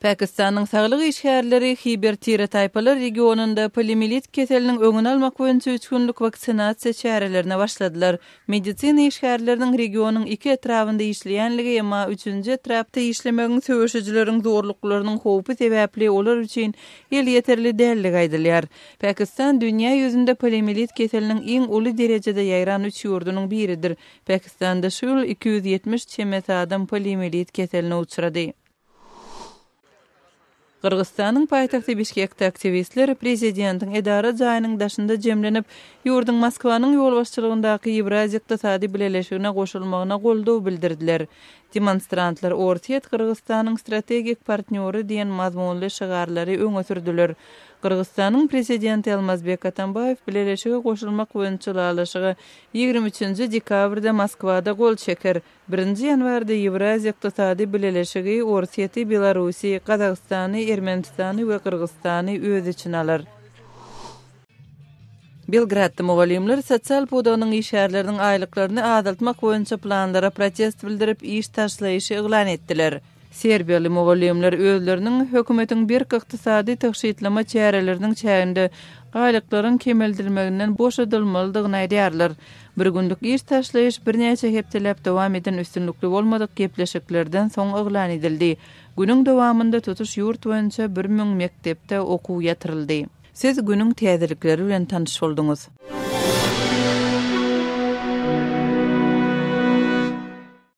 Pakistanyň saglyk işgärleri Hiber tire-taýpalar regionynda poliomiýelit keseliniň öňüni almak boýunça üç günlük waksinasiýa çärelerine başladylar. Medisina işgärleriniň regionyň iki etrabynda işleýänligi, emma üçünji etrapda işlemegiň söweşijileriň zorluklarynyň howpy sebäpli olar üçin elýeterli däldigi aýdylýar. Pakistan dünýä ýüzünde poliomiýelit keseliniň iň uly derejede ýaýran üç ýurdunyň biridir. Pakistanda şu ýyl 270 çemesi adam poliomiýelit keseline uçrady. Gyrgyzystanyň paýtagty Bişkekde aktiwistler prezidentiň edara jaýynyň daşynda jemlenip, ýurduň Moskwanyň ýolbaşçylygyndaky Ýewraziýa Ykdysady Bileleşigine goşulmagyna goldaw bildirdiler. Demonstrantlar Orsýet Gyrgyzystanyň strategik partnýory diýen mazmunly şygarlary öňe sürdüler. Gyrgyzystanyň prezidenti Almazbek Atambaýew bileleşige goşulmak boýunça ylalaşyga 23-nji dekabrda Moskwada gol çeker. Birinji ýanwarda Ýewraziýa Ykdysady Bileleşigi Orsýeti, Belarusy, Gazagystany, Ermenistany we Gyrgyzystany öz içine alar. Belgradda mugallymlar sosial pudagynyň işgärleriniň aýlyklaryny azaltmak boýunça planlara protest bildirip, iş taşlaýyşy yglan etdiler. Serbiýaly mugallymlar özleriniň hökümetiň berk ykdysady tygşytlama çäreleriniň çäginde gaýlyklaryň kemeldilmeginden boşadylmalydygyny aýdýarlar. Bir günlük iş taşlaýyş birnäçe hepdeläp dowam eden üstünlikli bolmadyk gepleşiklerden soň yglan edildi. Günüň dowamynda tutuş ýurt boýunça 1000 mekdepde okuw ýatyryldy. Siz günüň täzelikleri bilen tanyş bolduňyz.